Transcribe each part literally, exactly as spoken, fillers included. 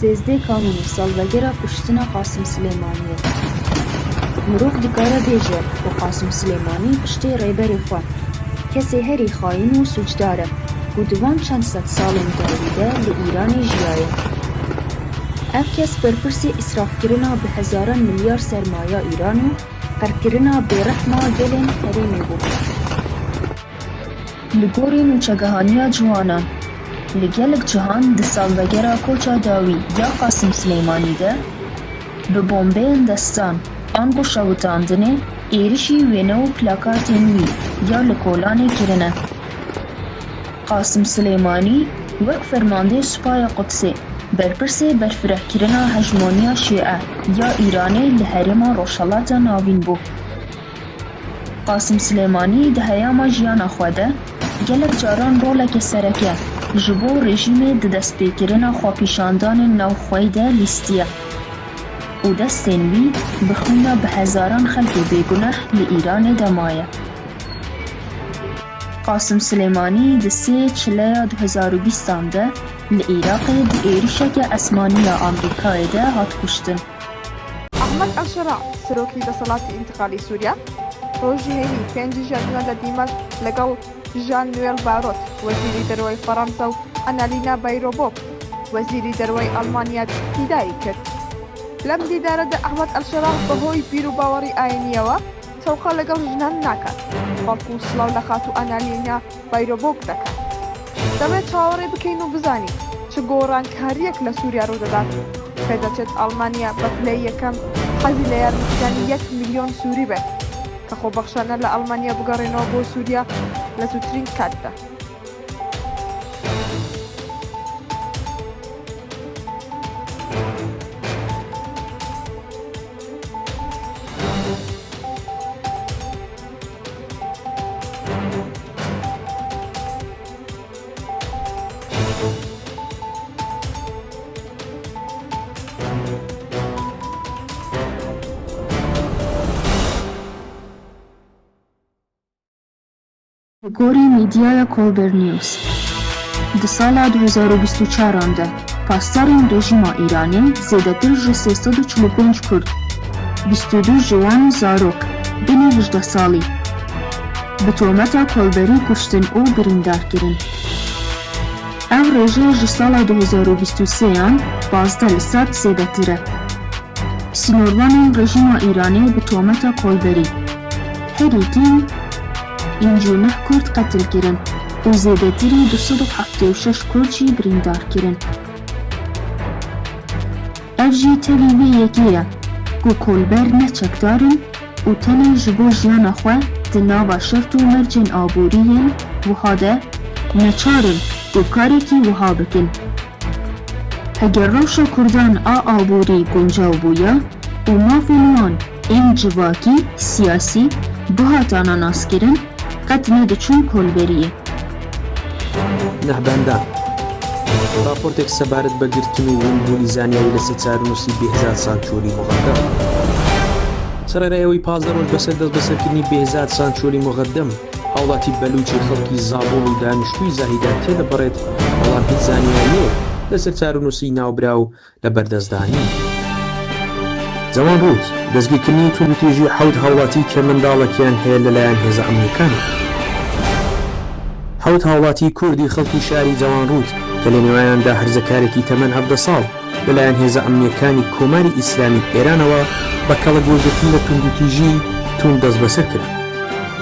Sêzdeh Kanûnê salvegera kuştina Qasim Silêmaniyê. Mirov dikare bêje ku Qasim Silêmanî piştê rêberê xwe, kesê herî xayîn û sûcdar e ku di van çend sed salên dawî de li Îranê jiyaye. Ev kes berpirsê îsrafkirina bi hezaran milyar sermaya Îran û qirkirina bêrehma gelên herêmê bû. Li gorî nûçegihaniya ciwanan, li gelek cihan di salvegera koça dawî ya Qasim Silêmanî de, bi bombeyên destan ango şewitandinê êrişî wêne û plakatên wî ya li kolanê kirine. Qasim Silêmanî wek fermandeyê Supaya Qudsê, berpirsê berfirehkirina hejmoniya Şîe ya Îranê li herêma Rojhelata Navîn bû. Qasim Silêmanî di heyama jiyana xwe de gelek caran roleke sereke ji bo rejîmê di destpêkirina xwepîşandanên navxweyî de lîstiye û destên wî bi xwîna bi hezaran xelkê bêguneh li Îranê de maye. Qasim Silêmanî di sê Çileya du hezar û bîstan de li Iraqê di êrişeke esmanî ya Amerîkayê de hat kuştin. Ahmet El Şera, serokî deselatî întiqalî Sûriye, rojî hênî pêncî Janîwar de dîmeş legel Jean-Noël Barrot, wezîrî derweyî Fransa û Annalena Baerbock, wezîrî derweyî Almanya dîdarî kir. Lem dîdara de Ahmet El Şera bi hoyî bîr û bawerî ayîniyewa tewqa legel jinan naket, belkû silav li Xatû Annalena Baerbock dike. Divê çawarê bikeyn û bizanî çi gorankariyek li Sûriye rû didat. Pêdeçêt Almanya bi pilê yekem hezî li yarmîtîdanî yek milyon Sûrî be, ke xwebexşane li Almanya bigerînenwe bo Sûriye li zûtirîn kat de. Li gorî medyaya Kolber News, di sala du hezar û bîst û çaran de pasdarên rejîma Îranê zêdetir ji sê sed û çil û pênc Kurd, bîst û du ji wan zarok binî hejdeh salî, bi tometa kolberî kuştin û birîndar kirin. Ev rêje ji sala du hezar û bîst û sêyan pazdeh li sed zêdetir e. Sînorvanên rejîma Îranê bi tometa kolberî herî kêm pêncî û neh Kurd qetil kirin û zêdetirî du sed û heftê û şeş Kurd jî birîndar kirin. Ev jî tevî vê yekê ye ku kolber ne çekdar in û tenê ji bo jiyana xwe di nava şert û mercên aborî yên wiha de neçar in ku karekî wiha bikin. Heger rewşa Kurdan a aborî guncaw bûya û mafên wan ên civakî, siyasî, bihatana naskirin, qet nediçûn kolberiyê. Nehbenda. Raportek sebaret bê girtin û winbûnî zanyarî li ser çarenûsî Bêhzad Sançolî Muxeddem. Serere ewî pazdeh roj be ser destbeserkirinî Bêhzad Sançolî Muxeddem, hawlatî belûçî xelkî Zabûl û daniştûyî Zahîdan têdibirêt, belam hîç zanyariyê li ser çarenûsî navbiraw li ber dest danî. Cewanrût, destgîrkirinî tundûtîjî hewt hawlatî ke mendalekiyan heye li layan hêza emnîyekan. Hewt hawlatî Kurdî xelkî şarî Cewanrût ke li nêwayan de herzekarekî temen hevdeh sal li layan hêza emnîyekanî Komarî Îslamî Êranewa be kelegoşgirtin li tundûtîjî tund destbeser kirin.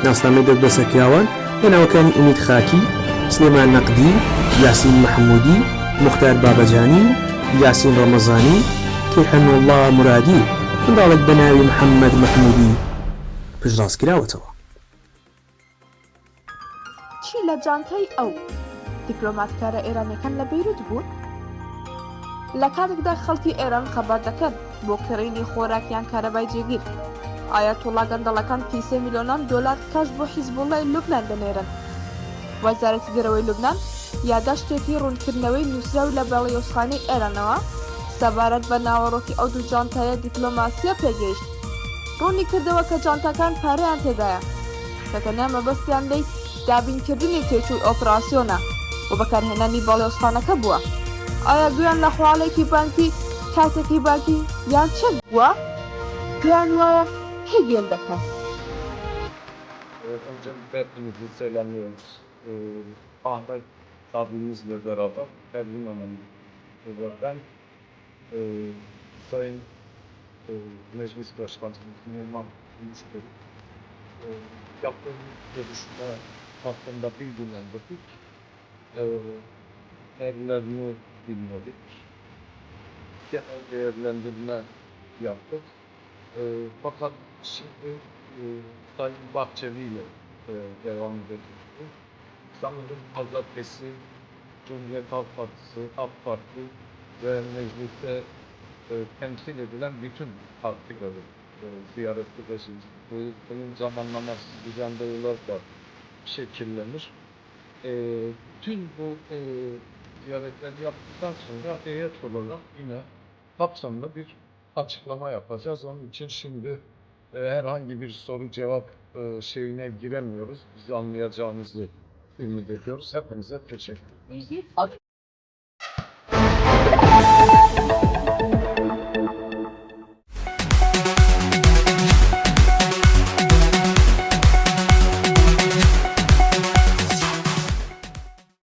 Nasnameyê destbeserkirawan Li navekî Umîd Xakî, Silêman Neqdî, Yasîn Mehmûdî, Muxtar Babecanî, Yasîn Remezanî, Keyhanullah Muradî û mendalek bi navê Mihemed Mehmûdî piştrast kirawetêwe. Çi li çanteyê ew? Dîplomatkara Îranê ken li Beyrût bûn? Li katek de xelkê Îran xeber dikin bo kirînê xorak yan kerebayê cêgîr, Ayetullah Gandalakan tî sê milyonan dolar cash bo Hizbullahê Lubnan dinêrin. Wezareta Dereweyê Lubnan ya daştêkî rûnkirinewê nûsra wî li balyozdxaneyê Îranê wa sebaret bi naverokê ew du cantaya dîplomasiya pêgihişt. Rûnî kirdewe ke cantakan pereyan tê de ye. Ke tenya mebestiyan lê dabînkirinê têçûyê operasyona û bekarhênanî balyozxaneke bûye. Aya guyan li xwalekî bankî, çatekî bankî yan çi? Wa guyan waya kê gêl deke? Öncelikle hepinizi selamlıyoruz. Ee, Ahmet abimizle beraber Ergin Hanım ve ben e, Sayın e, Meclis Başkanımız Numan Gümüşbey e, yaptığımız görüşme hakkında bilgilendirdik. E, Evlerini dinledik. Genel değerlendirme yaptık. E, fakat şimdi e, Sayın Bahçeli ile e, devam edeceğiz. Sanırım pazartesi Cumhuriyet Halk Partisi, AK Parti ve mecliste e, temsil edilen bütün partileri e, ziyaret edeceğiz. Bu- Bunun zamanlaması güzel de olarak da şekillenir. E, Tüm bu e, ziyaretleri yaptıktan sonra heyet olarak yine kapsamlı bir açıklama yapacağız. Onun için şimdi e, herhangi bir soru cevap e, şeyine giremiyoruz. Bizi anlayacağınızı ümit ediyoruz. Hepinize teşekkür ederim.